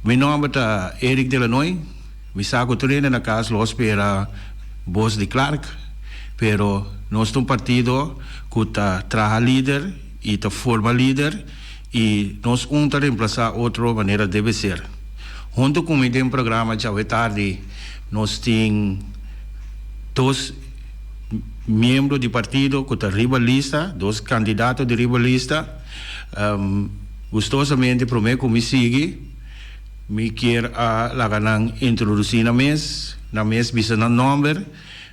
Mi nòmber ta Eric de Lanoy. Mi sa ku tur hende na kas lo spera bos di Clark, pero nos ta un partido ku ta traha lider i ta forma lider i nos un ta remplasá otro manera debe ser. Huntu ku mi den programa djawe tardi nos tin dos miembro di partido ku ta riba lista, dos kandidato di riba lista. Gustosamente promé ku mi sigui mi kier a laga nan introdusí nan mes, nan mes bisa nan nòmber.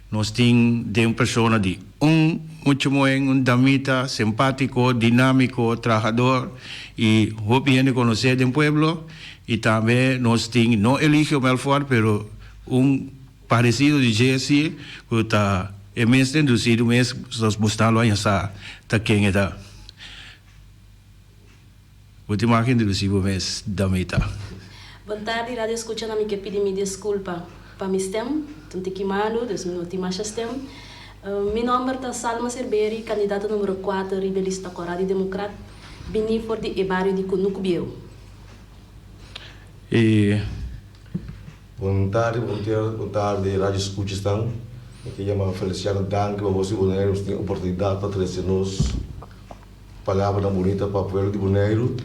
Nos tin den persona di un mucha muhé, un damita simpátiko, dinámiko, trahador i hopi hende konosé den pueblo. I tambe nos tin no Eligio Melfor pero un paresido di dje si ku ta e mes ta introdusí su mes, nos busnan lo haña sa ta ken e ta. Bo tin mag introducí bo mes, damita. Bon tardi radio escuchanan mi ke pidi mi disculpa pa mi stem ta un tiki malu dus mi no tin masha stem mi nomber ta Salma Serbery candidato numero kuater riba e lista kora di democrat bini for di e bario di Kunuku Bieu. E. Bon tardi bon bon tardi radio escuchasnan mi ke yama Feliciano danki pa boso di Boneiru nos tin oportunidad pa trece nos Palabranan bunita pa pueblo di Boneiru.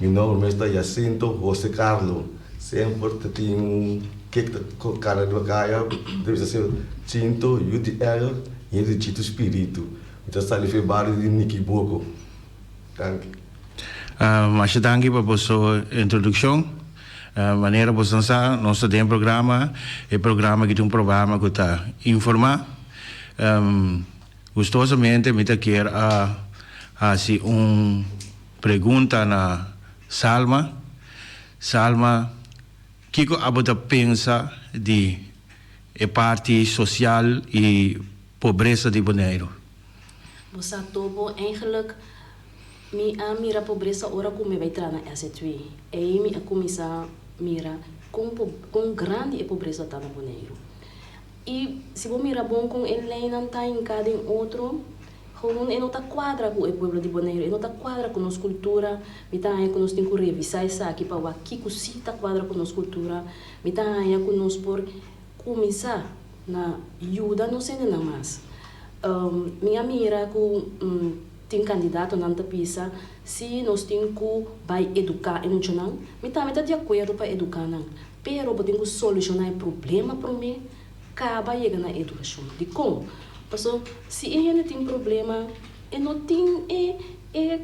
Mi nomber mes ta Jacinto Jose Carlo. Semper ta tin un kek ta kana riba kaya ta bisa ser Chinto yu di Egel i di Chito Spiritu. Mi ta sali for e bario di Nikiboko. Danki. Masha danki pa boso introdukshon. Manera boso sa, nos ta den programa. E programa aki ta un programa ku ta informá. Gustosamente mi ta kier a hasi un pregunta na Salma. Salma, kiko abo ta pensa di e parti sosial i pobresa di Boneiru? Bo sa tobo, eigenlijk mi a mira pobresa ora ku mi bai traha na SZW. Ei mi a kuminsá mira kon kon grandi e pobresa ta na Boneiru. I si bo mira bon kon e leinan ta hinká den otro, gewoon e no ta kuadra ku e pueblo di Boneiru, e no ta kuadra ku nos kultura. Mi ta haña ku nos tin ku revisá esaki pa wak kiko sí ta kuadra ku nos kultura. Mi ta haña ku nos por kuminsá na yuda nos hendenan mas. Mi a mira ku tin kandidatonan ta bisa si nos tin ku bai eduká e muchanan. Mi tambe ta di akuerdo pa eduká nan. Pero bo tin ku solushoná e problema promé kaba yega na edukashon. Dikon? Paso si e hende tin problema e no tin e e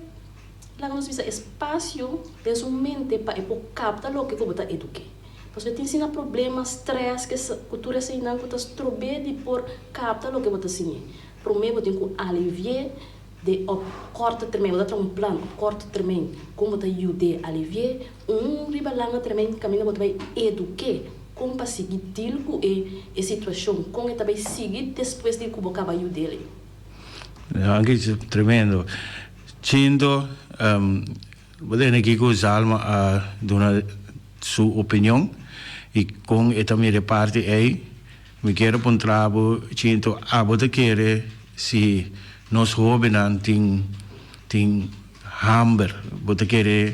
laga nos bisa espasio den su mente pa e por kapta loke ku bo ta eduk'é. Paso e tin asina problema, strès, ke ku tur eseinan ku ta strob'é di por kapta loke bo ta siñ'é. Promé bo tin ku alivi'é De op korte termijn, bo ta traha un plan op korte termijn kon bo ta yud'é alivi'é un riba langa termijn kaminda bo ta bai eduk'é kon pa sigui deal ku e e situashon, kon e ta bai sigui despues di ku bo kaba yud'é. Anke tremendo. Chinto, bo tende kiko Zalma a duna su opinion i kon e ta mira e parti ei. Mi kier a puntra bo, Chinto, abo ta kere si nos hobennan tin tin hamber, bo ta kere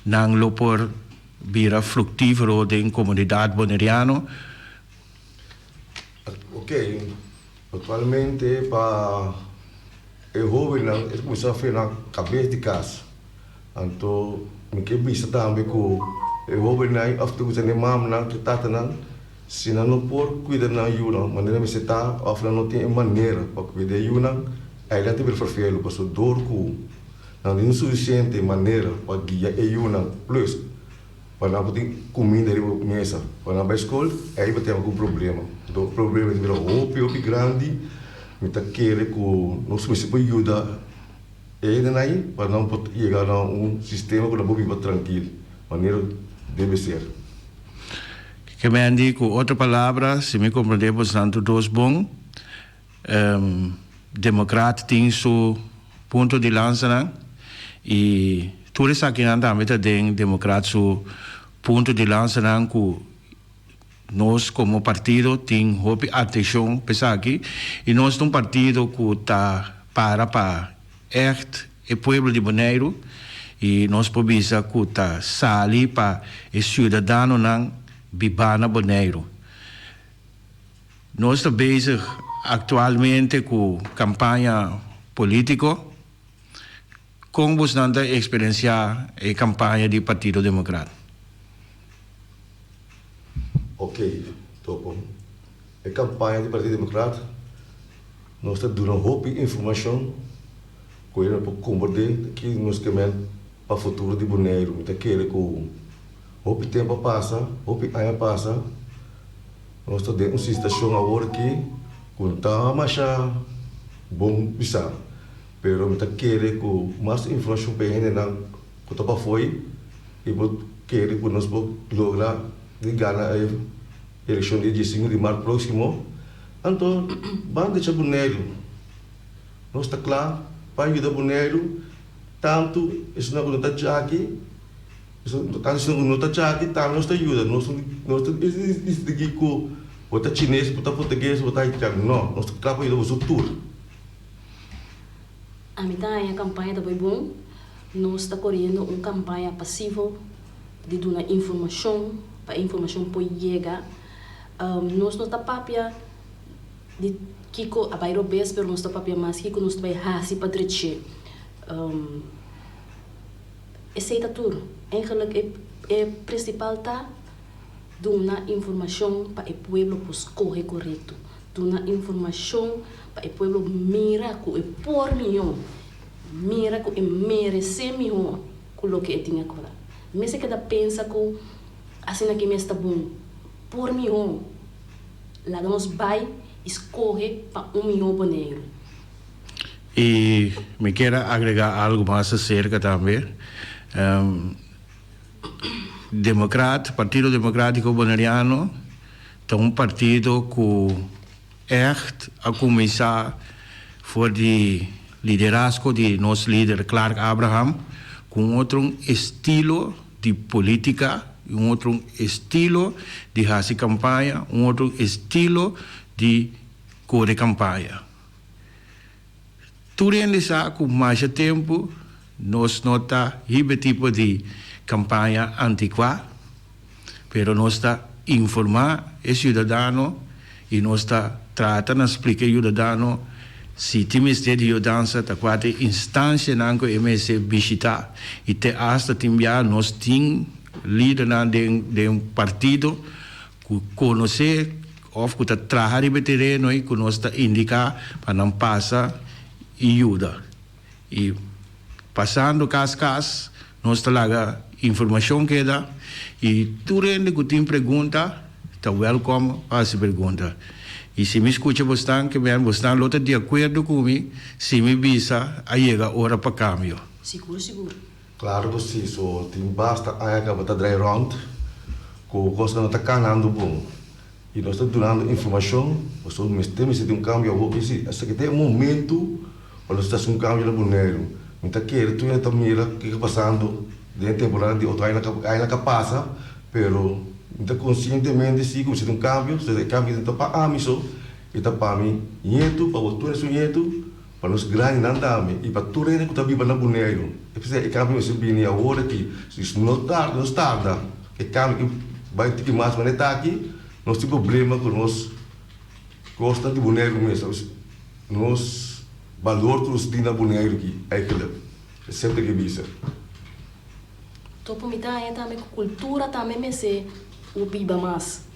nan lo por bira fructifero den comunidad boneriano? Ok, actualmente pa e hobennan e cuminsa frena cabes di cas. Anto mi ke bisa tambe ku e hóbennan òf ta bisa nan e mamanan ku e tatanan, si nan no por kuida nan yunan manera mester ta òf nan no tin e manera pa kuida e yunan, ei nan ta bira ferfelu pasobra dor ku nan no tin sufisiente manera pa guia e yunan plus pa nan por tin kuminda riba mesa pa nan bai skol, ei bo tin algun problema. Anto e problema ta bira hopi hopi grandi, mi ta kere ku nos mester por yuda. E hendenan ei pa nan por yega na un sistema ku nan por biba trankil, manera debe ser. Ke men di ku otro palabra, si mi komprendé bosnan tur dos bon, Demokrat tin su punto di lansanan i tur esakinan tambe ta den Demokrat su punto di lansanan ku Nos komo partido tin hopi atenshon pa esaki i nos ta un partido ku ta para pa ègt e pueblo di Boneiru. I nos por bisa ku ta sali pa e siudadanonan bibá na Boneiru. Nos ta bezig aktualmente ku kampaña polítiko. Kon bosnan ta eksperensiá e kampaña di Partido Demokrat? Ok, Topo. E kampaña di Partido Demokrat nos ta duna hopi informashon ku hende por komprendé ki nos ke men pa futuro di Boneiru. Mi ta kere ku hopi tempu a pasa, hopi aña a pasa, nos ta den un situashon awor aki ku no ta masha bon bisa. Pero mi ta kere ku mas informashon pa e hendenan ku ta pafoi i bo kere ku nos por logra di gana e elekshon di diesinku di mart próksimo, anto ban decha Boneiru. Nos ta kla pa yuda Boneiru tantu esunnan ku no ta djaki, tantu esunnan ku no ta djaki tambe nos ta yuda. Nos no ta distinguí ku bo ta chines, bo ta portugues, bo ta haitiano, no, nos ta kla pa yuda boso tur. Ami ta haña kampaña ta bai bon. Nos ta koriendo un kampaña pasivo di duna informashon pa e informashon por yega. Nos no ta papia di kiko a bai robes pero nos ta papia mas kiko nos ta bai hasi pa drech'é. Esei ta tur. Eigenlijk e e prinsipal ta duna informashon pa e pueblo por skohe korekto. Duna informashon pa e pueblo mira ku e por mihó, mira ku e meresé mihó ku loke e tin akora. Mester keda pensa ku asina ki mes ta bon, por mihó. Laga nos bai i skohe pa un mihó Boneiru. I mi kier a agregá algu mas aserka tambe. Demokrat, Partido Demokratiko Boneriano ta un partido ku ègt a kuminsá for di liderazgo di nos lider Clark Abraham ku un otro estilo di polítika, un otro estilo di hasi kampaña, un otro estilo di kore kampaña. Tur hende sa ku masha tempu nos no ta hiba e tipo di kampaña antikuá, pero nos ta informá e siudadano i nos ta trata na splika e yudadano si tin mester di yudansa ta kua ta e instansianan ku e mester bishitá i te asta tin bia nos tin lidernan den den partido ku konosé Of ku ta traha riba e tereno ei ku nos ta indiká pa nan pasa i yuda. I pasando kas kas nos ta laga informashon keda i tur hende ku tin pregunta ta wèlkòm pa hasi pregunta. I si mi skucha bosnan ke men bosnan lo ta di akuerdo ku mi si mi bisa a yega ora pa kambio. Sigur sigur. Claro cu si, so tin basta aña caba ta draai rond cu cosnan no ta canando bon y nos ta dunando informacion pasobra mester mester tin un cambio awor cu si esaki ta e momento pa nos ta haci un cambio na Boneiru. Mi ta kere tur hende ta mira kico ta pasando den e temporada di otro aña aña ka pasa pero mi ta conscientemente si cu mester tin un cambio, so e cambio no ta pa ami so e ta pa mi ñetu pa bo tur su ñetu. Pa nos grandinan tambe i pa tur hende ku ta biba na Boneiru. E p'esei e kambio mester bini awor aki. Si no tarda, nos tarda, e kambio ki bai tiki mas manera ta aki, nos tin problema ku nos kosnan di Boneiru mes. Nos balor ku nos tin na Boneiru aki, eigenlijk. E semper ke bisa. Topo mi ta haña tambe ku kultura tambe mester por biba mas.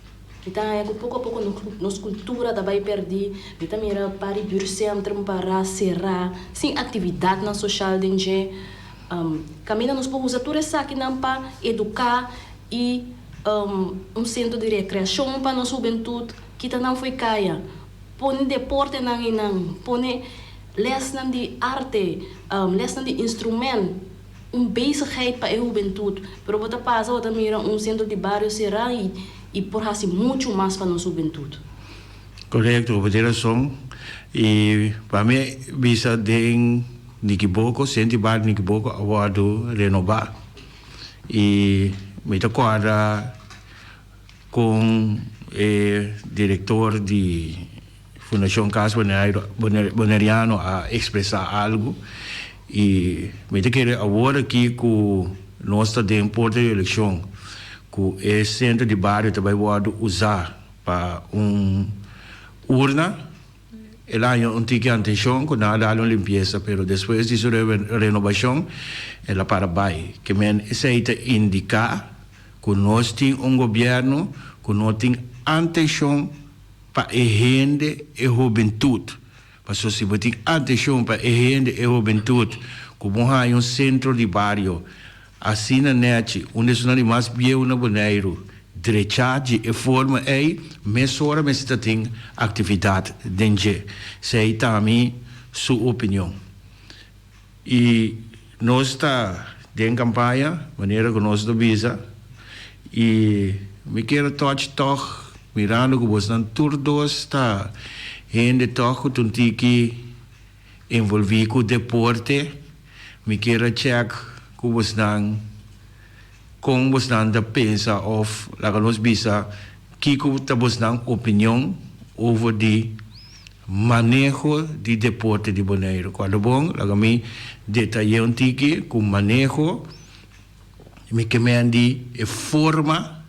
Mi ta haña ku poko a poko nos kultura ta bai pèrdí. Mi ta mira par di buurtcentrum pará, será, sin aktividatnan soshal den dje. Kaminda nos por usa tur esakinan pa eduká i un sentro di rekreashon pa nos hubentut, kita nan fo'i kaya. Pone deportenan einan, pone lèsnan di arte, lèsnan di instrumènt. Un bezigheid pa e hubentut, pero bo ta pasa bo ta mira un sentro di bario será i i por hasi muchu mas pa nos hubentut. Korekto, bo tin rason. I pa mi bisa den Nikiboko, sentro di bario Nikiboko a wòrdu renobá i mi ta kòrda kon e direktor di Fundashon Cas Boneriano a ekspresá algu. I mi ta kere awor aki ku nos ta den porta di elekshon ku e sentro di bario ta bai wòrdu usá pa un urna. El a haña un tiki antenshon ku nan a dal un limpiesa, pero despues di su renobashon el a para bai. Ke men esei ta indiká ku nos tin un gobièrnu ku no tin antenshon pa e hende, e hubentut. Pasobra si bo tin atenshon pa e hende, e hubentut, ku bo haña un sentro di bario asina nèchi, un di esunnan di mas bieu na Boneiru, drechá dje e forma ei, mesora mester ta tin aktividat den dje. Esei ta mi su opinion. I nos ta den kampaña, manera ku nos ta bisa, i mi kier a touch tòg mirando ku bosnan tur dos ta hende tòg ku ta un tiki envolví ku deporte, mi kier a chèk ku bosnan kon bosnan ta pensa òf laga nos bisa kiko ta bosnan opinion over di Maneho di deporte di Boneiru. Cuando bon, laga mi detayé un tiki cu maneho mi ke men di e forma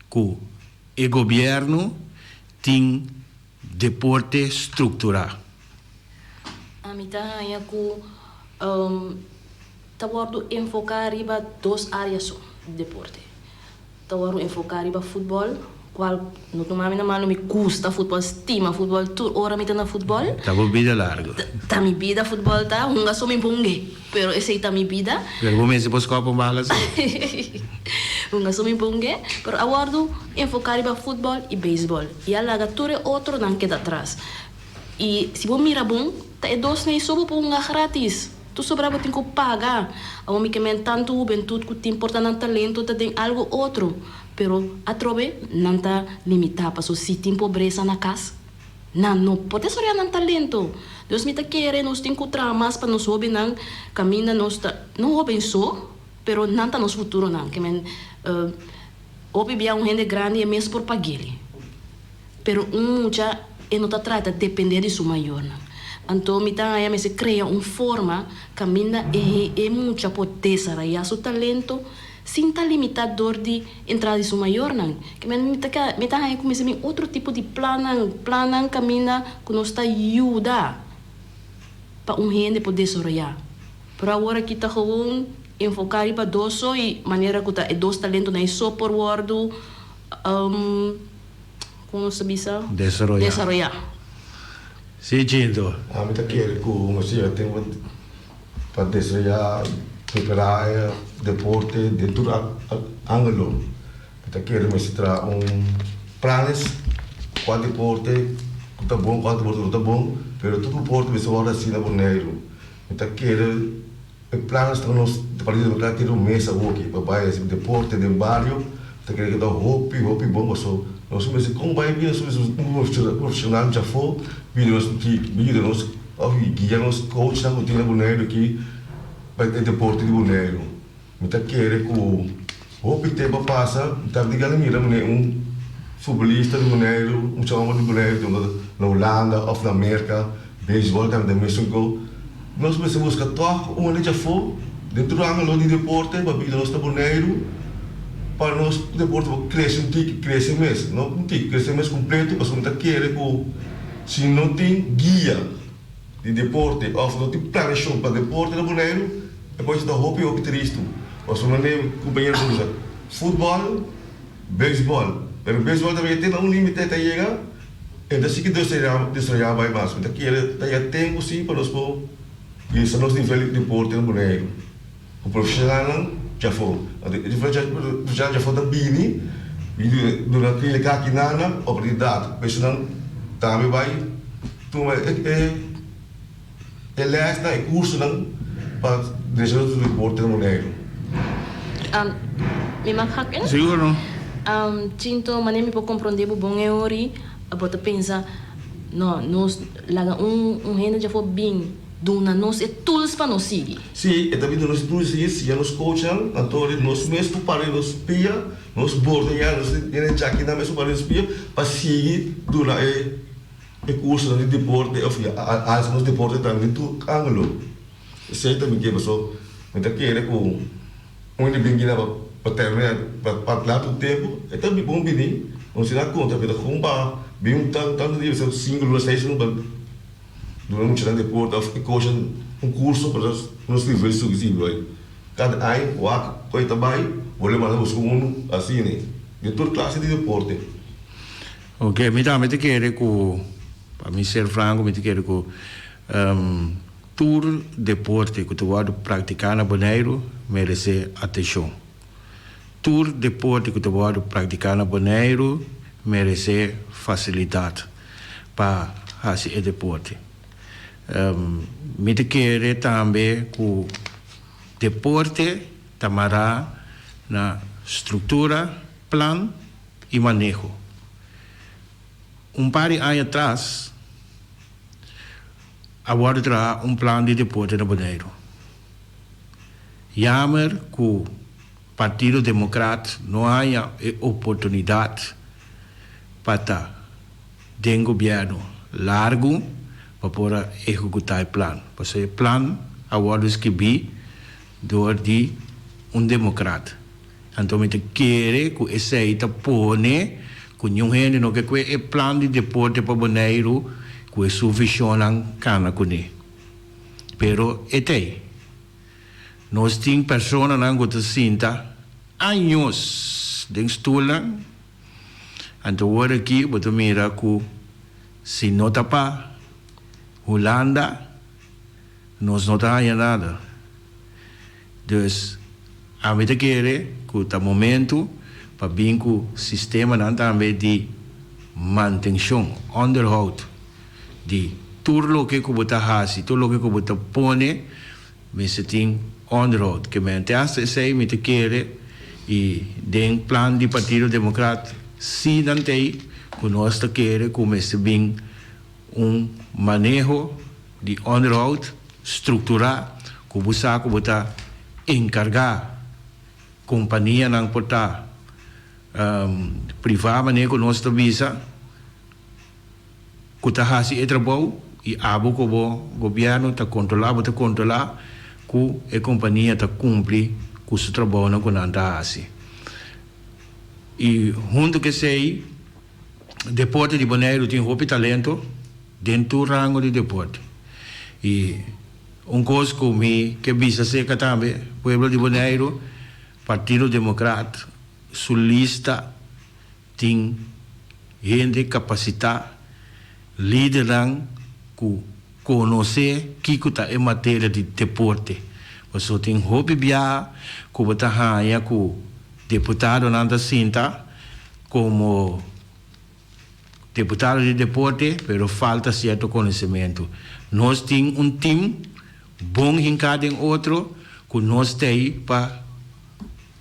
cu e gobierno tin deporte structura. Ami ta haña cu ta wordo enfoca riba dos area so di deporte. Ta wòrdu enfoká riba futbòl, kual no tuma mi na mano, mi gusta futbòl, stima futbòl, tur ora mi ta na futbòl. Ta bo bida largu. Ta mi bida futbòl ta, hunga so mi bunge, pero esei ta mi bida. Pero bo mester por skòp un bala si. Hunga so mi bunge, pero a wòrdu enfoká riba futbòl i beisbòl i a laga tur e otronan keda atras. I si bo mira bon, ta e dosnan ei so bo por hunga gratis. Tur sobra bo tin ku paga. Awor mi ke men tantu hubentut ku tin por ta nan talento ta den algu otro, pero atrobe nan ta limitá paso si tin pobresa na kas, nan no por desaroyá nan talento. Dus mi ta kere nos tin ku traha mas pa nos hóbennan kaminda nos ta, no hóben so, pero nan ta nos futuronan. Ke men hopi bia un hende grandi e mes por pag'el. Pero un mucha e no ta trata depende di su mayornan. Anto mi ta haña mester crea un forma caminda e e mucha por desaraya su talento sin ta limita dor di entrada di su mayornan. Ke men mi ta mi ta haña cu mester bin otro tipo di plannan, plannan caminda cu nos ta yuda pa un hende por desaroya. Pero awor aki ta gewoon enfoca riba dos so y manera cu ta e dos talentonan e so por wordo. Kon nos ta bisa? Desaroyá. Desaroyá. Sí, Chinto. Ami ta kere ku nos yega tempu pa desaroyá, prepará e deporte den tur ángulo. Mi ta kere mester traha un planes kua deporte ku ta bon, kua deporte ku no ta bon, pero tur deporte mester wòrdu hasi na Boneiru. Mi ta kere e planes ta nos Partido Democraat tin un mes awoki pa bai hasi deporte den bario, ta kere ku ta hopi hopi bon paso nos mester kon bai bira nos mester un profesional djafó bira nos yuda nos òf guia nos coachnan ku tin na Boneiru aki pa e deporte di Boneiru. Mi ta kere ku hopi tempu a pasa mi tabata gana mira manera un futbolista di Boneiru, un chòmber di Boneiru ta na Hulanda òf na Merka, beisbòl tambe ta mesun kos. Nos mester buska tòg un hende djafó den tur ángulo di deporte pa bida nos na Boneiru pa nos deporte por krese un tiki, krese mes, no un tiki, krese mes kompleto pasobra mi ta kere ku si no tin guia di deporte òf no tin planeashon pa deporte na Boneiru e por ta hopi hopi tristu. Pasobra manera kumpañero ta bisa futbòl, beisbòl, pero beisbòl tambe ya tin un límite ta yega. E ta sigui desaroyá bai mas. Mi ta kere ta ya tempu si pa nos por hisa nos nivel di deporte na Boneiru. Ku profeshonalnan djafó. Anto e profeshonal djafó ta bini i duna klínika aki nan oportunidat pa esnan tambe bai tuma e lèsnan, e kursonan pa desaroyá nos deporte na Boneiru. Mi mag hak in? Sigur. Chinto, manera mi por comprende bo bon e ori, bo ta pensa, no, nos laga un un hende djafor bin duna nos e tools pa nos sigui. Sí, e ta bin duna nos e tools sigui, siña nos coachnan, anto ori nos mes por para di nos pia, nos bordeña, nos hende djakinan mes por para di nos pia pa sigui duna e e cursonan di deporte of alsa nos deporte tambe den tur angulo. Esei ta mi ke paso mi ta kere ku un hende bin gina pa termina pa largu tempu e ta bon bini un si na konta pero kon pa bin un tantu dia bisa sinku luna seis luna pa duna muchanan deporte of e kosnan un kurso pa nos nivel subi si bai kada aña wak ku e ta bai bo lo manda buska unu asina den tur klase di deporte. Ok mi tambe ta kere ku pa mi ser franko mi ta kere ku Tur deporte ku ta wòrdu praktiká na Boneiru meresé atenshon. Tur deporte ku ta wòrdu praktiká na Boneiru meresé fasilidat pa hasi e deporte. Mi ta kere tambe ku deporte ta mará na struktura, plan i maneho. Un par di aña atras a wòrdu traha un plan di deporte na Boneiru. Yamer ku Partido Demokrat no haña e oportunidat pa ta den gobièrnu largu pa por a ehekutá e plan. Pasobra e plan a wòrdu skibí dor di un demokrat. Anto mi ta kere ku esei ta pone ku niun hende no ke kue e plan di deporte pa Boneiru ku e su vishonnan kana kuné. Pero e t'ei. Nos tin personanan ku ta sinta años den stulnan, anto wor aki bo ta mira ku si no ta pa Hulanda nos no ta haña nada. Dus, ami ta kere ku ta momentu pa bin ku sistemanan tambe di mantenshon, onderhoud, di tur loke ku bo ta hasi, tur loke ku bo ta pone mester tin onderhoud. Ke mente hasta esei mi ta kere i den plan di Partido Demokrat si nan t'ei ku nos ta kere ku mester bin un maneho di onderhoud strukturá ku bo sa ku bo ta enkargá kompanianan por ta privá manera ku nos ta bisa ku ta hasi e trabou i abo ku bo gobièrnu ta kontrolá bo ta kontrolá ku e kompania ta kumpli ku su trabounan ku nan ta hasi i huntu ku esei deporte di Boneiru tin hopi talento. Den tur rango di deporte. I un kos ku mi ke bisa seka tambe, pueblo di Boneiru, Partido Demokrat su lista tin hende kapasitá, lidernan ku konosé kiko ta e materia di deporte. Pasobra tin hopi biaha ku bo ta haña ku deputadonan ta sinta komo. Deputado di deporte, pero falta cierto conocimento. Nos tin un team bon hinca den otro cu nos t'ey pa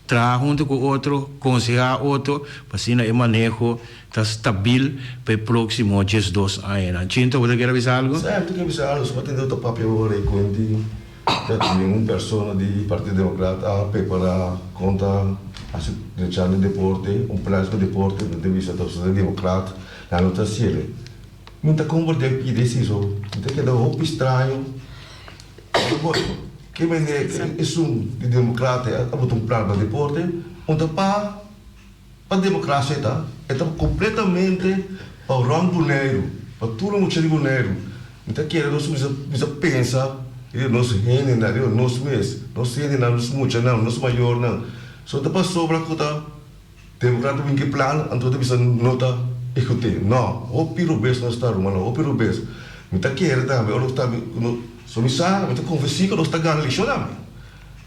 traha hunto cu otro, conseha otro, pa asina e maneho ta stabil pa e proximo 12 añanan. Chinto, bo ta kier a bisa algo? Sí, mi ta kier bisa algo. Suma tende bo ta papia awor ey con di ta ningun persona di Partido Democrat a prepara con ta Hasi rechando deporte, un plan pa deporte, no ta bisa ta pasobra democrat, nan no ta hasiel. Mi ta komprende pidi esi so, mi ta keda hopi straño. Ke manera esun di democrat a bota un plan pa deporte, un ta pa pa democracia e ta, e ta completamente pa rond Boneiru, pa tur e mucha di Boneiru. Mi ta kere nos mester pensa riba nos hendenan, riba nos mes, nos hendenan, nos muchanan, nos mayornan. So ta pasobra ku ta demokrat ta bin ke plan, anto ta bisa no ta ehekut'é. No, hopi robes nos ta rumannan, hopi robes. Mi ta kere tambe ora ku ta so mi sa, mi ta konvensí ku nos ta gana elekshon tambe.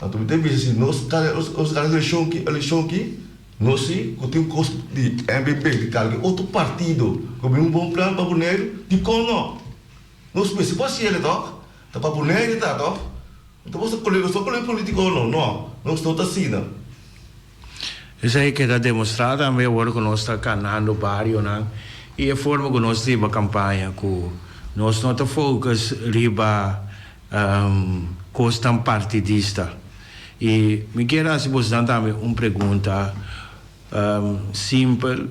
Anto mi ta bisa si nos gana elekshon aki, Nos si ku tin kos di MBP di kalke otro partido ku bin un bon plan pa Boneiru, dikon no? Nos mester por hasi ele tòg? Ta pa Boneiru ta tòg? No ta boso kolega, nos no kolega politiko no, no, nos no ta asina. Esei keda demostrá tambe awor ku nos ta kanando barionan i e forma ku nos ta hiba kampaña ku nos no ta focus riba kosnan partidista. I mi kier hasi bosnan tambe un pregunta simpel,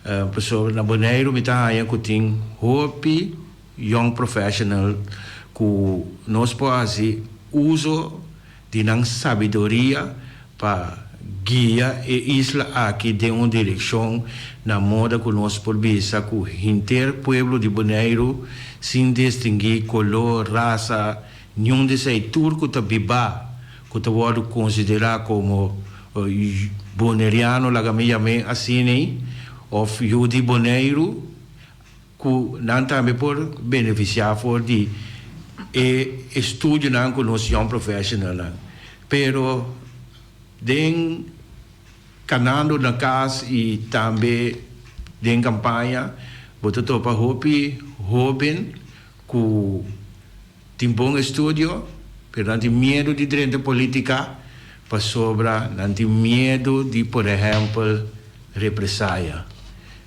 pasobra na Boneiru mi ta haña ku tin hopi young professional ku nos por hasi. uso di nan sabiduria pa guia e isla aki den un direkshon na moda ku nos por bisa ku henter pueblo di Boneiru sin distinguí koló, rasa, niun di esei tur ku ta bibá ku ta wòrdu konsiderá komo boneriano laga mi yam'é asin'ei òf yu di Boneiru. Ku nan tambe por benefisiá for di e estudionan ku nos young professionalnan. Pero den kanando na kas i tambe den kampaña bo ta topa hopi hóben ku tin bon estudio pero nan tin miedu di drenta politika pasobra nan tin miedu di por ehèmpel represaya.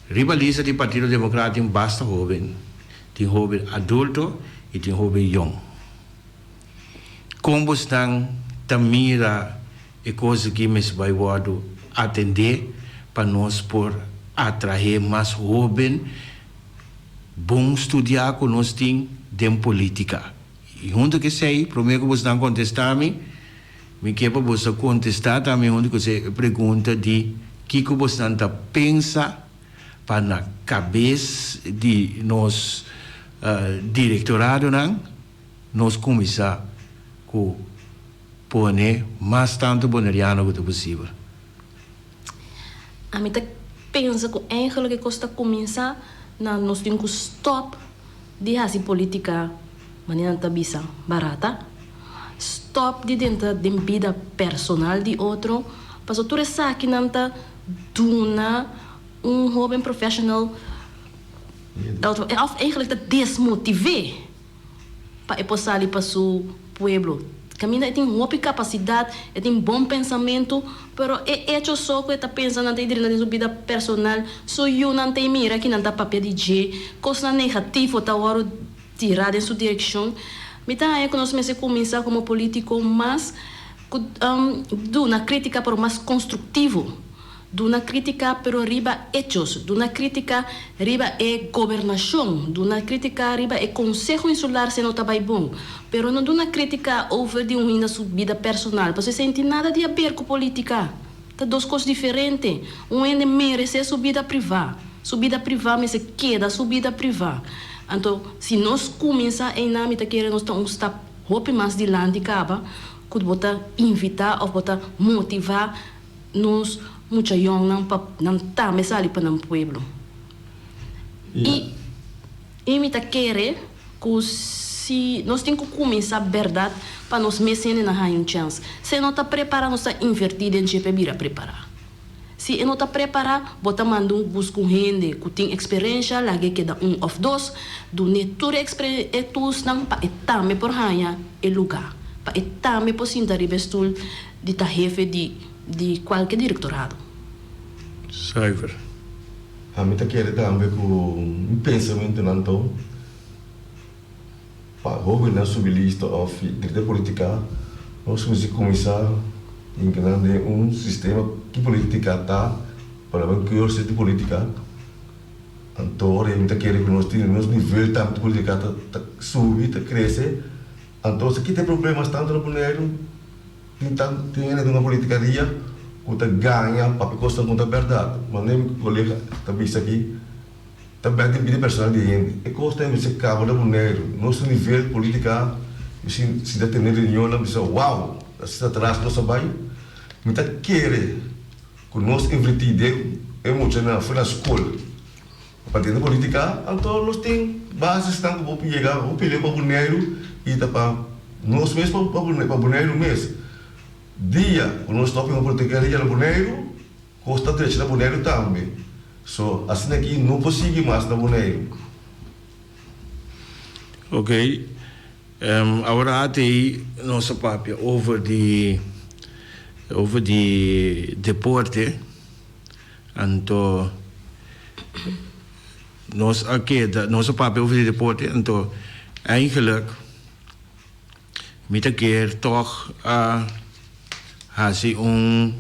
Riba lista di Partido Democraat tin basta hoben, tin hoben adulto y tin hoben yong. Con bosnan ta mira e cos aki mester bay wordo atende pa nos por atrae mas hoben bon studia cu nos tin den politica? Y hunto cu esey, prome cu bosnan contesta mi, Mi ke pa boso kontestá tambe huntu ku e pregunta di kiko bosnan ta pensa pa na kabes di nos direktoradonan nos kuminsá ku pone mas tantu boneriano ku ta posibel. Ami ta pensa ku eigenlijk e kos ta kuminsá na nos tin ku stòp di hasi politica manera nan ta bisa barata, stop di drenta den bida personal di otro, pasobra tur esakinan ta duna un hoben professional of eigenlijk ta desmotiv'é pa e por sali pa su pueblo. Caminda e tin hopi capacidad, e tin bon pensamento, pero e hecho so cu e ta pensa nan ta drenta den su bida personal, su yunan ta mira ki nan ta papia di dje, cosnan negativo ta worde tira den su direccion. Mi ta haña cu nos mester cuminsa como politico mas cu duna critica pero mas constructivo. Duna critica pero riba hechos, duna critica riba e gobernacion, duna critica riba e conseho insular si no ta bay bon, pero no duna critica over di un hende su bida personal, pasobra esey no tin nada di haber cu politica, ta dos cos diferente, un hende merece su bida priva, su bida priva mester keda su bida priva, anto si nos cuminsa eynan mi ta kere nos ta un stap hopi mas dilanti caba cu bo ta invita of bo ta motiva. Nos mucha yongnan pa nan tambe sali pa nan pueblo. I i mi ta kere ku si nos tin ku kuminsá bèrdat pa nos mes hendenan haña un chèns. Si e no ta prepará nos ta invertí den dje pa e bira prepará. Si e no ta prepará bo ta manda un buska un hende ku tin eksperensha laga e keda un òf dos dun'é tur e e toolsnan pa e tambe por haña e lugá pa e tambe por sinta riba e stul di ta hefe di di kualke direktorado. Zuiver. Ami ta kere tambe ku mi pensamentunan ta pa hobennan subi lista òf drenta politika nos mester kuminsá hinka nan den un sistema ki politika ta pa nan kurso di politika. Anto ora mi ta kere ku nos tin nos nivel tambe di politika ta subi ta krese anto si kita e problemas tantu na Boneiru. Tin tan tin hende den un politicaria cu ta gaña papia cosnan cu no ta berdad. Manera mi colega ta bisa aki, ta bek den bida personal di hende. E cos ta mester caba na Boneiru. Nos nivel politica, mi si ta tene reunionnan bisa wow, asina atras nos a bay. Mi ta kere cu nos inverti den e muchanan for na scol pa den politica, anto nos tin basisnan cu bo por yega hopi leu pa Boneiru y ta pa nos mes pa Boneiru mes. Dia cu nos stop den politikeria na Boneiru, cos ta drecha na Boneiru tambe. So, asina aki no por sigui mas na Boneiru. Ok, awor ati nos a papia over di over di deporte. Anto nos a keda, nos a papia over di deporte, anto eigenlijk mi ta kier tog a hasi un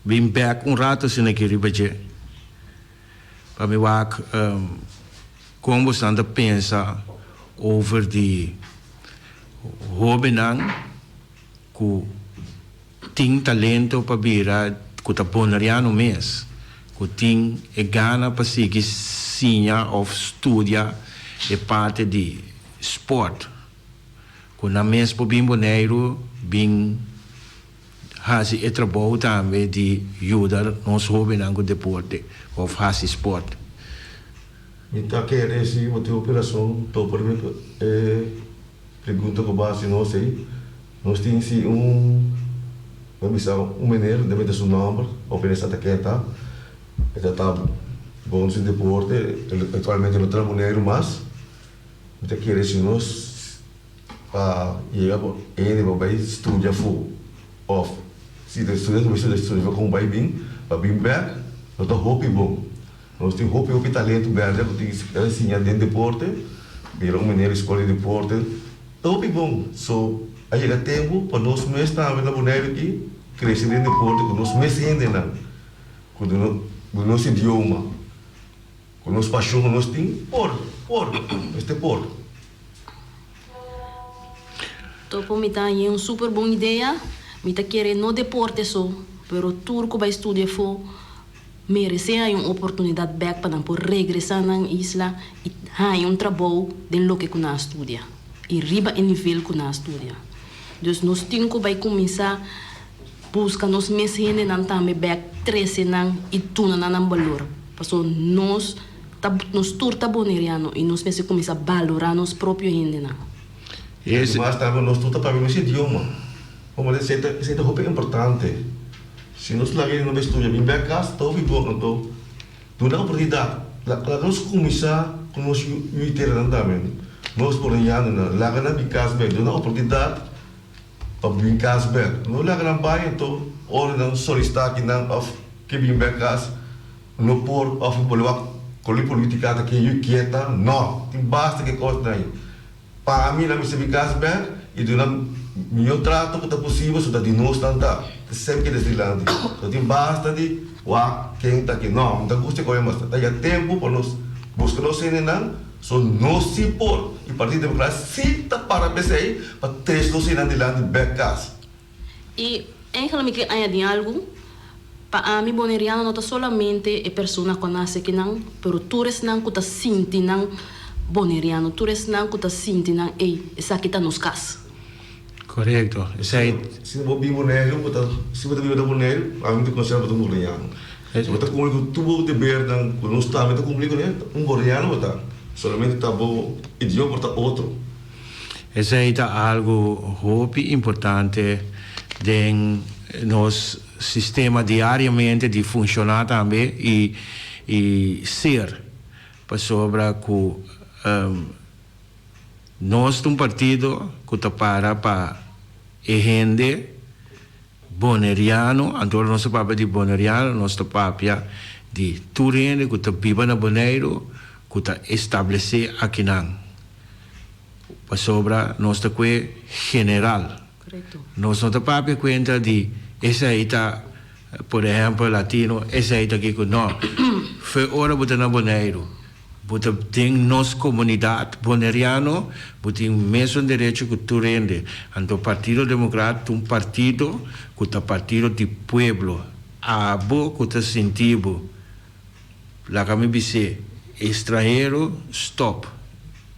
bin bek un rato asina aki riba dje pa mi wak kon boso ta pensa over di. Hóbennan ku tin talento pa bira ku ta boneriano mes, ku tin e gana pa sigui siña òf studia e parti di spòrt, ku nan mes por bin Boneiru bin hasi e trabou tambe di yuda nos hóbennan ku deporte òf hasi spòrt. Mi ta kere si bo tin hopi rason topa riba e pregunta ku bo a hasi nos ei. Nos tin si un, bo bisa un meneer, debe ta su nomber, hopi den Santa Keta, e ta ta bon sin deporte, actualmente no ta na Boneiru mas. Mi ta kere si nos pa yega pa hende pa bai studia afó òf si ta studia ta bai studia studia pa kon bai bin pa bin bèk no ta hopi bon. Nos tin hopi hopi talento bèrdè ku tin siña den deporte, bira un meneer di skol di deporte ta hopi bon. So a yega tempu pa nos mes tambe na Boneiru aki krese den deporte ku nos mes hendenan, ku nos idioma, ku nos pashon ku nos tin por, por, mester por. Topo mi ta haña un super bon idea, mi ta kere no deporte so, pero tur ku bai studia afó Meresé haña un oportunidat bèk pa nan por regresá nan isla i haña un trabou den loke ku nan a studia i riba e nivel ku nan a studia. Dus nos tin ku bai kuminsá buska nos mes hendenan tambe bèk, trese nan i duna nan nan balor. Pasobra nos ta nos tur ta boneriano i nos mester kuminsá balorá nos propio hendenan. Ademas tambe nos tur ta papia mes idioma. Como esei ta esei ta hopi importante. Si nos laga e no studia bin bek cas ta hopi bon anto duna oportunidad laga nos cuminsa cu nos yu teranan tambe nos bonerianonan laga nan bin cas bek duna oportunidad pa bin cas bek no laga nan bay anto ora nan solicita akinan of ke bin bek cas no por of bo lo wak con e politica ta ke yu kieta no tin basta ke cosnan ayi. Pa mi nan mester bin kas bek i duna mihó trato ku ta posibel so ta di nos nan ta semper keda esei dilanti. So tin basta di wak ken ta ken. No, mi ta gusta e koe mas. Ta ya tempu pa nos buska nos hendenan so nos si por i Partido Demokrat si ta para p'esei pa trese nos hendenan dilanti bek kas. I eigenlijk mi ke añadi algu, pa ami Boneriano no ta solamente e persona ku a nase akinan, pero tur esnan ku ta sinti nan Boneriano, tur esnan ku ta sinti nan ey, esaki ta nos kas. Korekto, esei. Si bo bin Boneiru, bo ta, si bo ta biba na Boneiru, ami ta konsidera bo ta un Boneriano. Si bo ta kumpli ku tur bo debernan ku nos tambe ta kumpli kuné, un Boneriano bo ta. Solamente ta bo idioma por ta otro. Esei ta algu hopi importante den nos sistema diariamente di funshoná tambe i i ser, pasobra ku nos ta un partido ku ta para pa e hende boneriano, anto ora nos ta papia di boneriano nos ta papia di tur hende ku ta biba na Boneiru ku ta establesé akinan. Pasobra nos ta kue general. Nos no ta papia kuenta di esei ta, por ehempel, latino, esei ta kiko. No. Fe ora bo ta na Boneiru, bo ta den nos komunidat boneriano, bo tin mesun derecho ku tur hende. Anto Partido Demokrat ta un partido ku ta partido di pueblo. Abo ku ta sinti bo. Laga mi bis'é, Estranhero, stòp.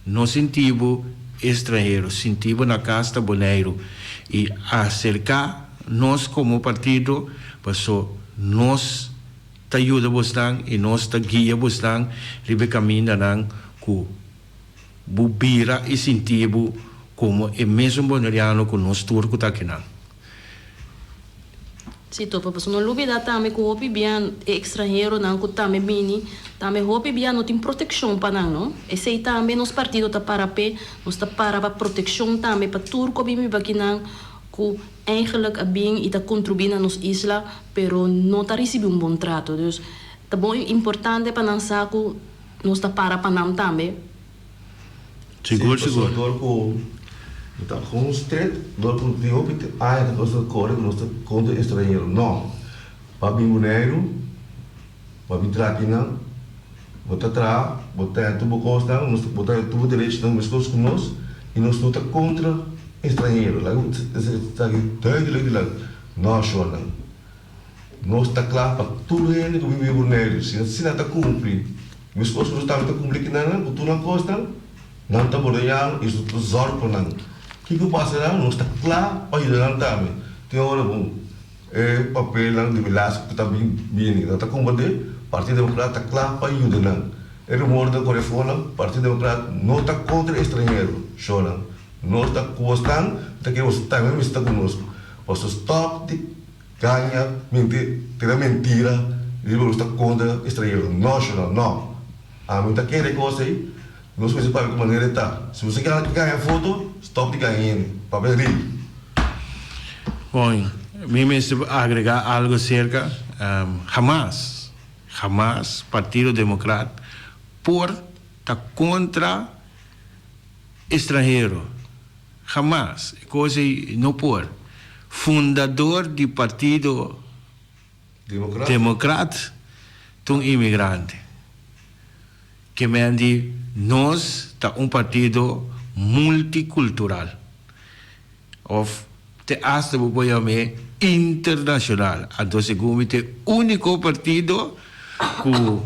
No sinti bo estranhero, sinti bo na kas ta Boneiru. I aserká nos komo partido, paso nos ta yuda bosnan i nos ta guia bosnan riba e kamindanan ku bo bira i sinti bo komo e mesun boneriano ku nos tur ku ta akinan. Sí, topa, pasobra no lubida tambe ku hopi bia e ekstranheronan ku tambe bini, tambe hopi bia no tin protekshon pa nan, no. Esei tambe nos partido ta para p'e, nos ta para pa protekshon tambe pa tur ku a bin biba akinan ku eigenlijk a bin i ta kontribuí na nos isla, pero no ta risibí un bon trato. Dus, ta bon importante pa nan sa ku nos ta para pa nan tambe. Sigur, Sí, sigur. pasobra dor ku mi ta kon stret, dor ku tin hopi aña ta nos ta kore ku nos ta kontra estranhero. No. Pa bin Boneiru, pa bin traha akinan, bo ta traha, bo ta haña tur bo kosnan, nos bo ta haña tur bo derechonan meskos ku nos, i nos no ta kontra. estranhero. Laga esaki duidelijk di laga no shornan. Nos ta kla pa tur hende ku bin biba Boneiru. Si si nan ta kumpli meskos ku nos tambe ta kumpli kinanan ku tur nan kosnan, nan ta bordeñá i nos ta zòrg pa nan. Kiko pasa nan, nos ta kla pa yuda nan tambe. Tin ora ku e papelnan di milaas ku ta bin bini, nan ta komprendé, Partido Demokrat ta kla pa yuda nan. E rumor ta kore afó-nan, Partido Demokrat no ta kontra estranhero, shornan. Nos ta ku bosnan, ta kere boso tambe mester ta ku nos. Pasobra stòp di gaña, minti, tira mentira riba nos ta kontra estranhero. No, shornan, no. Ami ta kere kos ei, nos mester papia ku manera e ta. Si boso ke gaña foto, stòp di gaña hende, papia real. Bon, mi mester agrega algo acerca, hamas, hamas Partido Democrat por ta kontra Estranhero, hamas, e kos ei no por. Fundador di Partido Democrat ta un inmigrante. Ke men di nos ta un partido multikultural of te asta bo por yam'é internashonal. Anto segun mi ta e úniko partido ku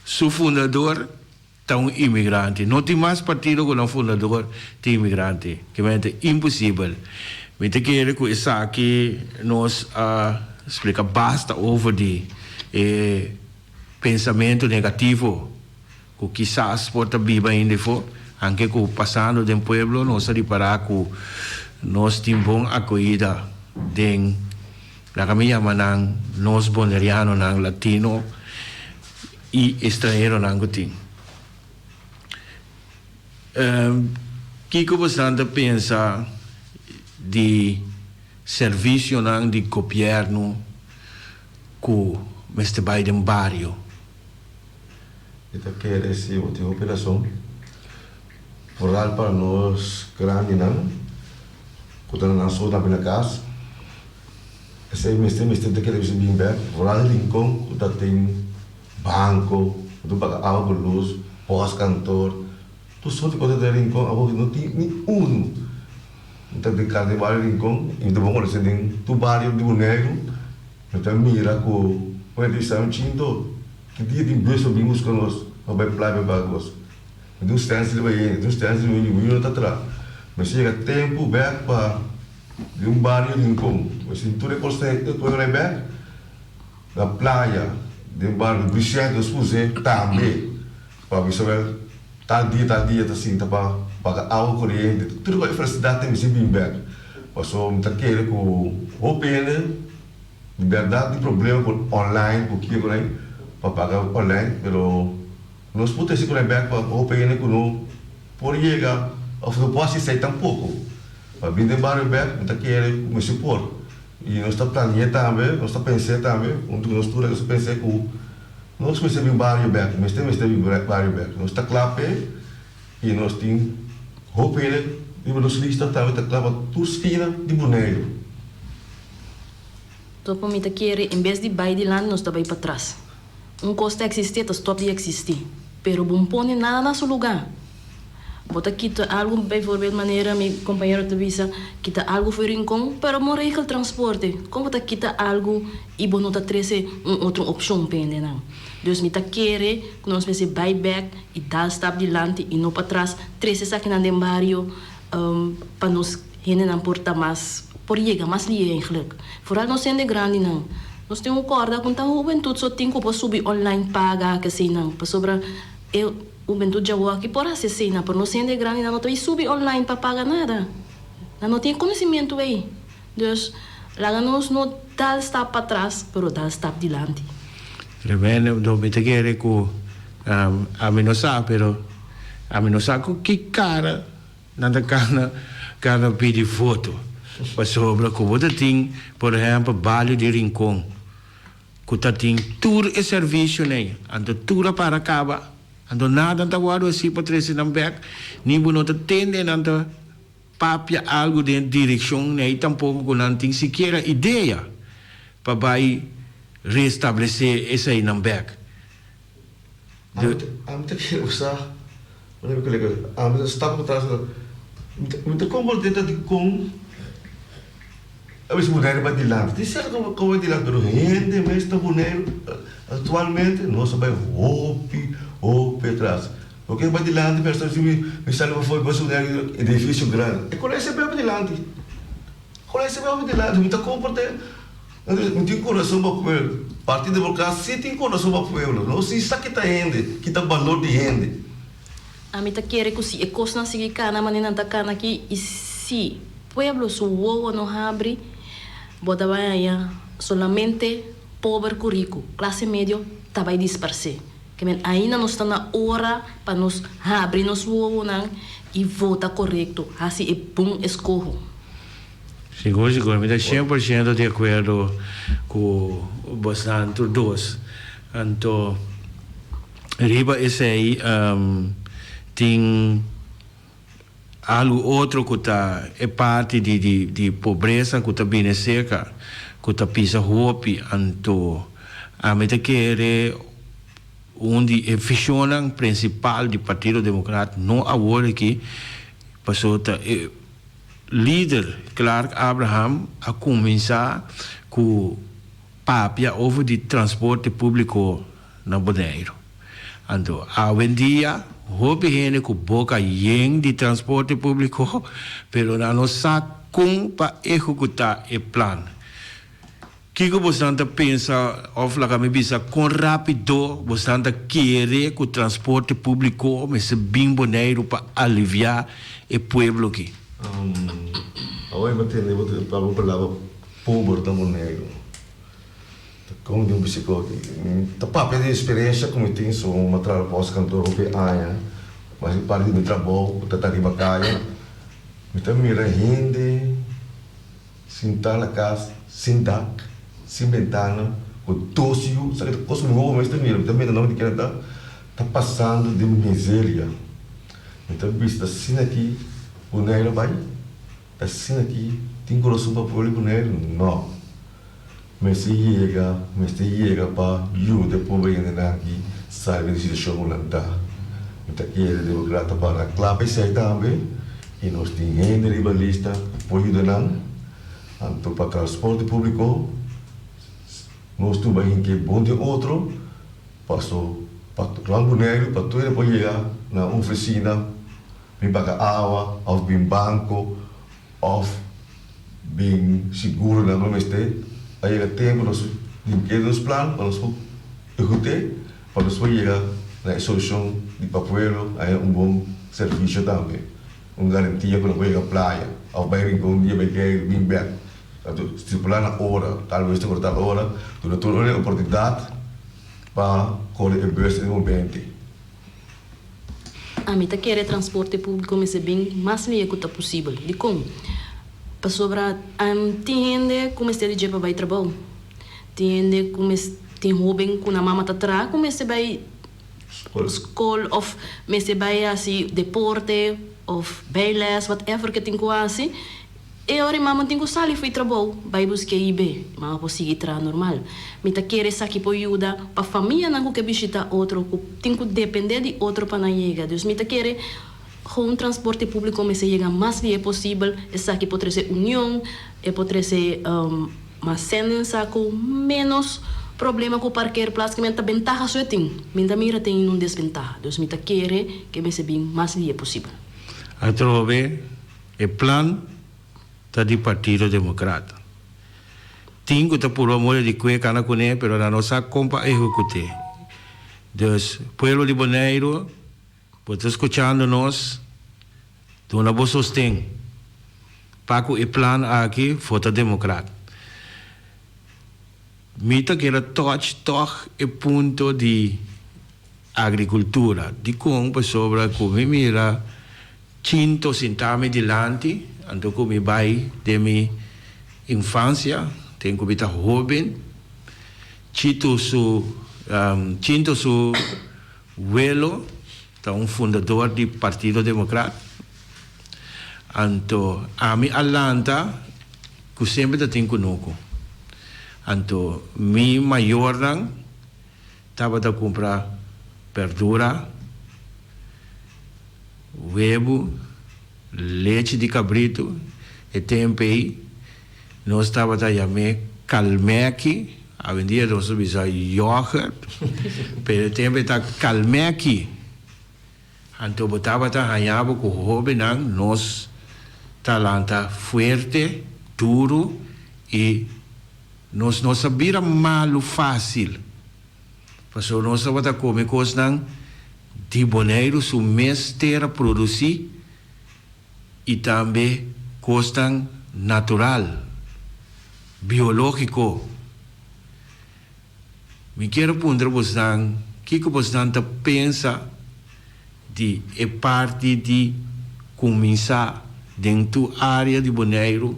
su fundador Ta un inmigrante. No tin mas partido ku nan fundador tin inmigrante. Kimente imposibel. Mi ta kere ku esaki nos a splika basta over di e pensamentu negativo ku kisas por ta biba ainda efo. Anke ku pasando den pueblo nos a ripará ku nos tin bon akohida den laga mi yama nan nos bonerianonan latino. I estranheronan ku tin. Kiko bosan ta pensa di servisionan di gobièrnu ku mester bai den bario? Mi ta kere si bo tin hopi rason. Foral pa nos grandinan ku ta na nan so tambe na kas. Esei mester mester ta kere bisa bin bek vooral Rincon ku ta tin banko ku ta paga awa ku lus, postkantoor, tur sorti kos ta den Rincon awor no tin ni unu. Mi ta den kasa den bario Rincon i mi ta bon konosé den tur bario di Boneiru mi ta mira ku ora di bisa mi chinto ki dia tin bus pa bin buska nos pa bai playa bai paga kos. Mi tin un stensil riba hende, tin un stensil riba hende, mi no ta traha. Mester yega tempu bek pa. Di un bario Rincon. Pues tin tur e cos ta e coge na e bek. Na playa den bario Vicente nos puse tambe pa bisa wel tal dia tal dia ta sinta pa paga awa coriente. Tur e cos e facilidad ta mester bin bek. Pasobra mi ta kere cu hopi hende di berdad tin problema cu online cu kico nan pa paga online pero nos por trece cu nan bek pa hopi hende cu no por yega of no por haci esey tampoco. Pa bin den bario bek mi ta kere ku mester por i nos ta plani'é tambe, nos ta pens'é tambe huntu ku nos tur nos ta pens'é ku nos mester bin bario bek, mester mester bin bario bek. Nos ta kla p'e i nos tin hopi hende riba nos lista tambe ta kla pa tur skina di Boneiru. Topo mi ta kere en bes di bai dilanti nos ta bai patras. Un kos ta eksistí ta stòp di eksistí, pero bo n'pone nada na su lugá. Bo ta kita algu, bijvoorbeeld manera mi kompañero ta bisa, kita algu for Rincon, pero bo regel transporte. Kon bo ta kita algu i bo no ta trese un otro opshon pa hendenan? Dus mi ta kere ku nos mester bai bèk i dal stap dilanti i no patras, trese esakinan den bario pa nos hendenan por ta mas, por yega mas lihe eigenlijk. Vooral nos hende grandinan. Nos tin un kòrda ku ta hubentut so tin ku por subi online paga keseinan, pasobra e Hubentud djawoki por hasi asina, pero nos hende grandinan no ta bay subi online pa paga nada. Nan no tin e conocimiento ey. Dus, laga nos no dal stap patras, pero dal stap dilanti. Tremendo, do mi ta kere ku ami no sa pero ami no sa ku ki kara nan ta kana kana pidi voto pasobra ku bo ta tin por ehempel Balio di Rincon. Ku ta tin tur e servisionan, anto tur a para kaba, anto nada ta wòrdu hasi pa trese nan bèk, ni bo no ta tende nan ta papia algu den direkshon nei tampoko ku nan tin sikiera idea pa bai restablesé eseinan bèk. Ami ta kere usa, ami ta stap pa tras. Mi ta komport'é ta dikon a bisa Boneiru bai dilanti. Tin sierto kon bai dilanti pero hende mes ta Boneiru aktualmente nos a bai hopi hopi atras. Loke bai dilanti mi a sta mi mi sali pafó mi pasa un edifisio grandi e kolesia bai hopi dilanti kolesia bai hopi dilanti mi ta komport'é mi tin kurason pa pueblo Partido Democrat si tin kurason pa pueblo nos si sa kita hende kita balor di hende. Ami ta kere ku si e kosnan sigui kana manera nan ta kana aki i si pueblo su wowo no habri, bo ta bai haña solamente pober ku riku, klase medio ta bai disparsé. Ke men ainda nos ta na ora pa nos habri nos wowonan i vota korekto, hasi e bon eskoho. Sigur sigur, mi ta 100% di akuerdo ku bosnan tur dos. Anto riba esei tin algu otro ku ta e parti di di pobresa ku ta bini serka ku ta pisa hopi. Anto ami ta kere un di e vishonnan prinsipal di Partido Demokrat no awor aki pasobra ta e Lider Clark Abraham a kuminsá ku papia over di transporte públiko na Boneiru. Anto awendia hopi hende ku boka yen di transporte públiko, pero nan no sa kon pa ehekutá e plan. Kiko bosnan ta pensa òf laga mi bisa kon rápido bosnan ta kere ku transporte públiko mester bin Boneiru pa aliviá e pueblo aki? Awor mi a tende bo ta papia un palabra pober na Boneiru. Ta kon di un bisiklo aki. Mi ta papia di eksperensia ku mi tin so mi a traha pòst kantor hopi aña. Mas e parti di mi trabou ku ta ta riba kaya mi ta mira hende. Sintá na kas sin dak, sin bentana, ku dos yu, sa ki ta kos ku mi wowo mes ta mira, mi ta mira nan di keda ta ta pasando den miseria. Mi ta bisa asina aki Boneiru a bai? Ta asina aki tin kurason pa pueblo di Boneiru? No. Mester yega, mester yega pa yuda e pueblo hendenan aki sali di situashon ku nan ta. Mi ta kere Demokrata para kla pa esei tambe i nos tin hende riba lista ku por yuda nan. Anto pa transporte públiko nos tur bai hinke bon den otro paso pa rònt Boneiru pa tur hende por yega na un ofisina bin paga awa òf bin banko. Of bin siguro nan lo mester a yega tempo nos limpi'é nos plan pa nos por ehut'é pa nos por yega na e solushon di pa pueblo haña un bon servisio tambe, un garantia ku nan por yega playa of bai Rincon un dia bai kei bin bek. Anto stipulá na ora, tal bes ta kore tal ora, duna tur ora e oportunidat pa kore e bus den e momento. Ami ta kere transporte públiko mester bin mas lihé ku ta posibel. Dikon? Pasobra tin hende ku mester di dje pa bai trabou. Tin hende ku mes tin hóben ku nan mama ta traha ku mester bai skol òf mester bai hasi deporte òf bijles, whatever ke tin ku hasi. E ora e mama tin ku sali fo'i trabou bai busk'é i be, mama por sigui traha normal. Mi ta kere esaki por yuda pa famianan ku ke bishitá otro ku tin ku dependé di otro pa nan yega. Dus mi ta kere gewoon transporte públiko mester yega mas lihé posibel. Esaki por trese union, e por trese mas sèndensa ku ménos problema ku parkeerplaats ke men ta bentaha so e tin. Mi ta mira tin un desbentaha. Dus mi ta kere ke mester bin mas lihé posibel. Atrobe E plan ta di Partido Democrata. Tin cu ta purba mole di cue cana cune pero nan no sa con pa ehecute. Dus pueblo di Boneiru bo ta scuchando nos duna bo sosten pa cu e plan aki vota Democrat. Mi ta keda touch toch e punto di agricultura. Dicon? Pasobra cu mi mira Chinto sinta mi dilanti, anto cu mi bay den mi infancia, ten cu mi ta hoben. Chito su, Chinto su welo ta un fundador di Partido Democrat. Anto ami a lanta cu semper ta tin cunucu. Anto mi mayornan tabata cumpra berdura. Webu, Lechi di kabritu, e tempu ei nos tabata yam'é kalmèki, awendia nos ta bisa yògert, pero e tempu ei ta kalmèki. Anto bo tabata haña bo ku hóbennan nos ta lanta fuerte, duru i nos no sa bira malu fásil. Pasobra nos tabata kome kosnan di Boneiru su mes tera produsí i tambe kosnan natural, biológiko. Mi kier puntra bosnan kiko bosnan ta pensa di e parti di kuminsá den tur área di Boneiru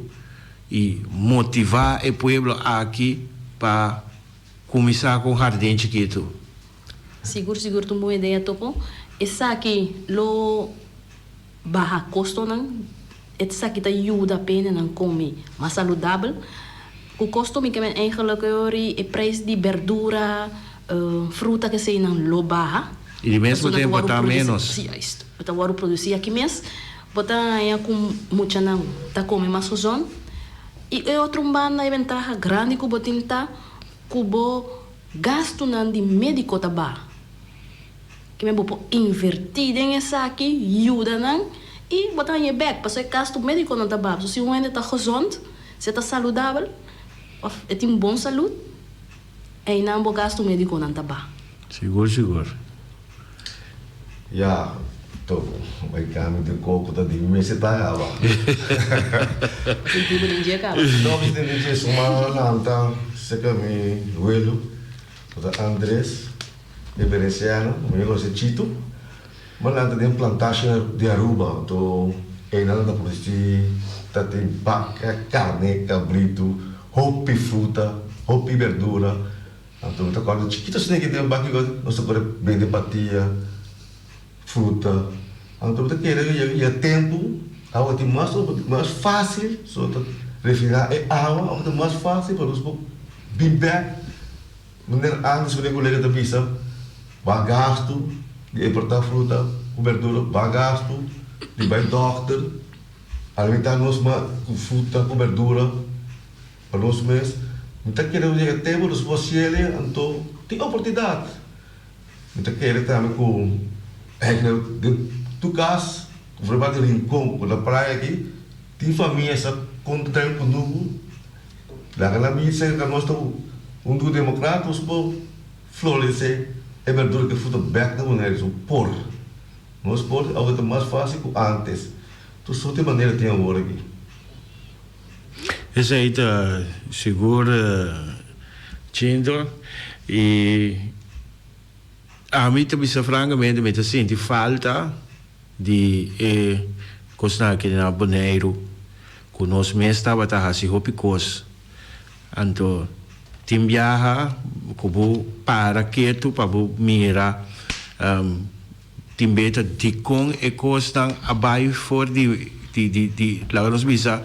i motivá e pueblo aki pa kuminsá ku un hardin chikitu. Sigur sigur ta un bon idea Topo. Esaki lo baha kostonan. Esaki ta yuda pendenan kome mas saludabel. Ku kosto mi ke men eigenlijk ori e prijs di berdura, fruta keseinan lo baha. I di mesmo tempo ta menos. Juist. Bo ta wòrdu produsí aki mes. Bo ta haña ku muchanan ta kome mas gezond. I e otro un banda e bentaha grandi ku bo tin ta ku bo gastunan di médiko ta baha. Kimen bo por invertí den esaki, yuda nan i bo ta haña e bèk pasobra e gastu médikonan ta baha. So si un hende ta gezond, si e ta saludabel òf e tin bon salud, einan bo gastu médikonan ta baha. Sigur sigur. Ya, to bai cami den coco ta di mester ta caba. Sinti bo den dje caba. No, mi sinti den dje suma lanta cerca mi welo, cu ta Andres, e Veneciano, mi a conoce Chito. Mi a lanta den plantage di Aruba, anto eynan ta produci ta tin baca, carne, cabrito, hopi fruta, hopi berdura. Anto mi ta kòrda chikito asina ki den baki nos ta kore bende patia, fruta. Anto mi ta kere yega tempu awa tin mas mas fásil so ta refiná e awa awa ta mas fásil pa nos por bin bèk. Manera ántes ku den kolega ta bisa ba gastu di importá fruta ku berdura, ba gastu di bai dòkter, alimentá nos mas ku fruta ku berdura. Pa nos mes, mi ta kere un yega tempu nos por haciele, anto tin oportunidad. Mi ta kere tambe cu eigenlijk den tur cas, cu for di Rincon cu na playa aki, tin famia sa conta trae un kunuku, laga nan bini cerca nos ta hunto cu democrat nos por florece e berdura cu e fruta bek na Bonaire, so por. Nos por, awor ta mas facil cu antes. Tur soort di manera tin awor aki. Esei ta sigur Chinto y ami ta bisa francamente mi ta sinti falta di e cosnan aki na Boneiru cu nos mes tabata haci hopi cos anto tin biaha cu bo para ketu pa bo mira Tin beta dikon e kosnan a bai for di di di di laga nos bisa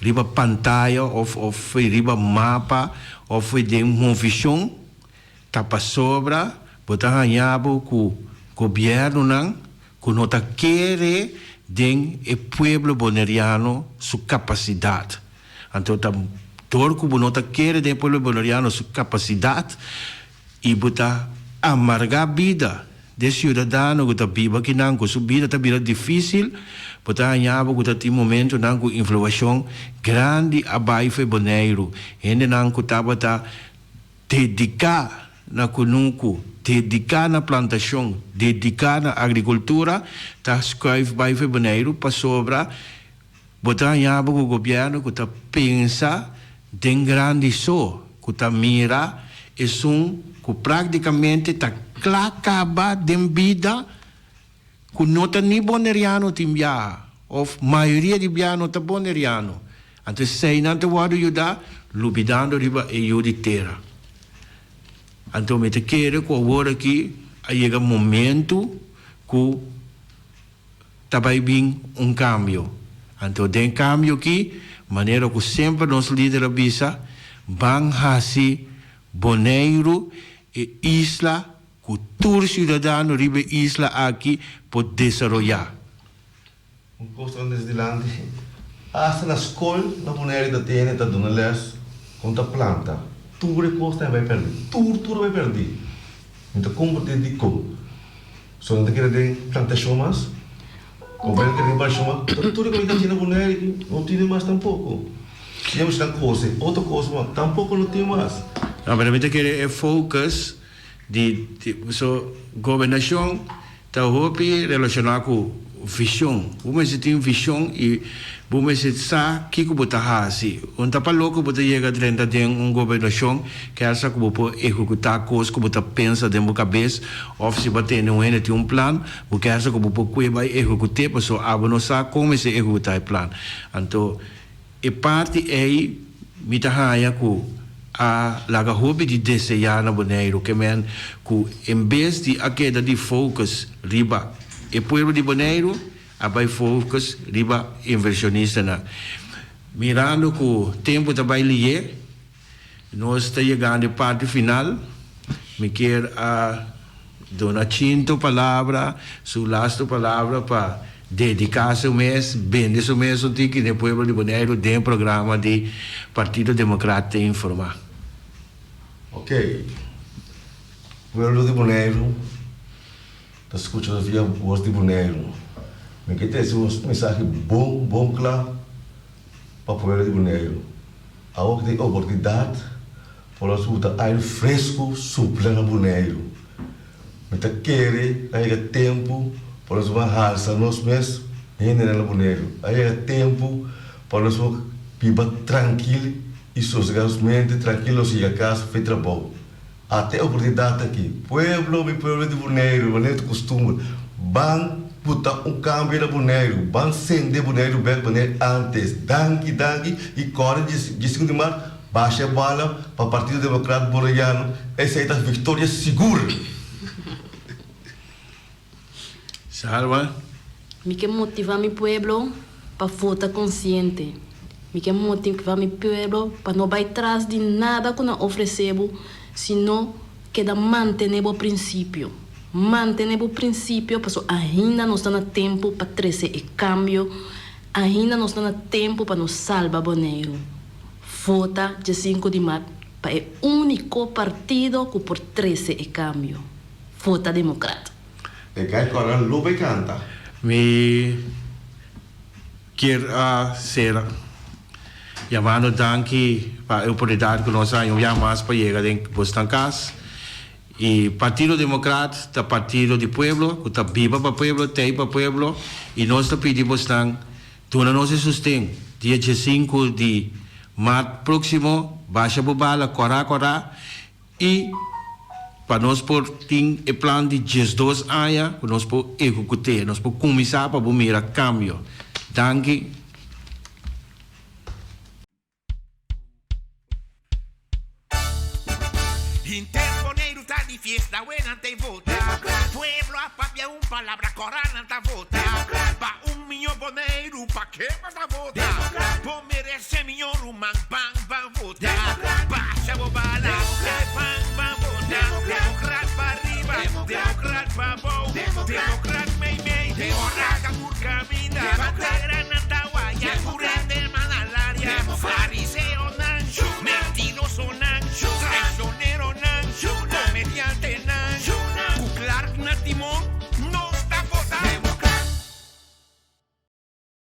riba pantaya of of riba mapa of den movishon ta pasobra bo ta haña bo ku gobièrnunan ku no ta kere den e pueblo boneriano su kapasidat. Anto ta dor ku bo no ta kere den e pueblo boneriano su kapasidat I bo ta amargá bida d'e siudadano ku ta biba akinan, ku su bida ta bira difísil, bo ta haña bo ku ta tin momentunan ku influashon grandi a bai fo'i Boneiru. Hendenan ku tabata dediká na kunuku, dediká na plantashon, dediká na agrikultura, ta skuif bai fo'i Boneiru pasobra Bo ta haña bo ku gobièrnu ku ta pensa den grandi so, ku ta mira esun ku práktikamente ta kla kaba den bida, ku no ta ni boneriano tin biaha òf mayoria di biaha no ta boneriano. Anto eseinan ta wòrdu yudá lubidando riba e yu di tera. Anto mi ta kere ku awor aki a yega momentu ku. Ta bai bin un kambio. Anto den kambio ki, manera ku semper nos lider a bisa, ban hasi Boneiru e isla ku tur siudadano riba e isla aki por desaroyá. Un kos ta des dilanti, hasta na skol na Bonaire ta tene ta duna les kon ta planta. Tur e kosnan a bai pèrdí, tur tur a bai pèrdí. Mi ta komprendé dikon. So nan ta kere den plantashon mas? Gobièrnu kere den plantashon mas? Pero tur e kos ki ta haci na Bonaire aki no tine mas tampoko. Ya bo esnan kose, otro kos mas, tampoko no tin mas. No, pero mi ta kere e focus di so gobernashon Ta hopi relashoná ku vishon. Bo mester tin vishon i bo mester sa kiko bo ta hasi. Un ta pa loko bo ta yega drenta den un gobernashon kersa ku bo por ehekutá kos ku bo ta pensa den bo kabes òf si bo a tende un hende tin un plan, bo kersa ku bo por kue bai ehekut'é pasobra abo no sa kon mester ehekutá e plan. Anto E parti ei mi ta haña ku a laga hopi di deseá na Boneiru, ke men ku en bes di a keda di focus riba e pueblo di Boneiru, a bai focus riba invershonistanan. Mirando ku tempu ta bai lié, Nos ta yegando e parti final. Mi kier a duna Chinto palabra, su lasto palabra pa dedica su mes, bende su mes un tiki den pueblo di Boneiru den programa di Partido Democrat Te Informa. Ok. Pueblo di Boneiru ta scucha nos via Voz di Boneiru. Mi ke trece un mensahe bon, bon cla pa pueblo di Boneiru. Awor ku tin oportunidat por nos buta aire fresku supla na Boneiru. Mi ta kere a yega tempu pa nos por halsa nos mes hendenan na Boneiru. A yega tempu pa nos por biba trankil i sosega nos mente trankil nos yega kas for trabou. Ata e oportunidat aki. Pueblo, mi pueblo di Boneiru, manera ta kustumber, ban buta un kambio na Boneiru, ban sende Boneiru bek manera antes. Danki, danki i kòrda di sinku di mart basha e bala pa Partido Demokrat Boneiano, esei ta viktoria sigur! Salwa. Mi ke motiva mi pueblo pa vota konsiente. Mi ke motiva mi pueblo pa no bai tras di nada ku nan ofresé bo, sino keda mantené bo prinsipio. Mantené bo prinsipio pasobra ainda nos ta na tempu pa trese e kambio, ainda nos ta na tempu pa nos salba Boneiru. Vota diesinku di mart pa e úniko partido ku por trese e kambio. Vota Demokrat. E gai kòrda lo bay kanta. Mi kier a sera yamando danki pa e oportunidat ku nos a haña un bia mas pa yega den bosnan kas. I Partido Demokrat ta partido di pueblo ku ta biba pa pueblo, tei pa pueblo i nos ta pidi bosnan duna nos e sosten dia diesinku di mart próksimo basha bo bala kòrá kòrá I pa nos por tin e plan di 12 aña ku nos por ehekut'é, nos por kuminsá pa bo mira kambio. Danki. Henter Boneiru ta di fiesta we nan ta e vota. Pueblo a papia un palabra kora nan ta vota. Pa un miño Boneiru pa ke bo ta vota? Bo merese miño ruman ban ban vota.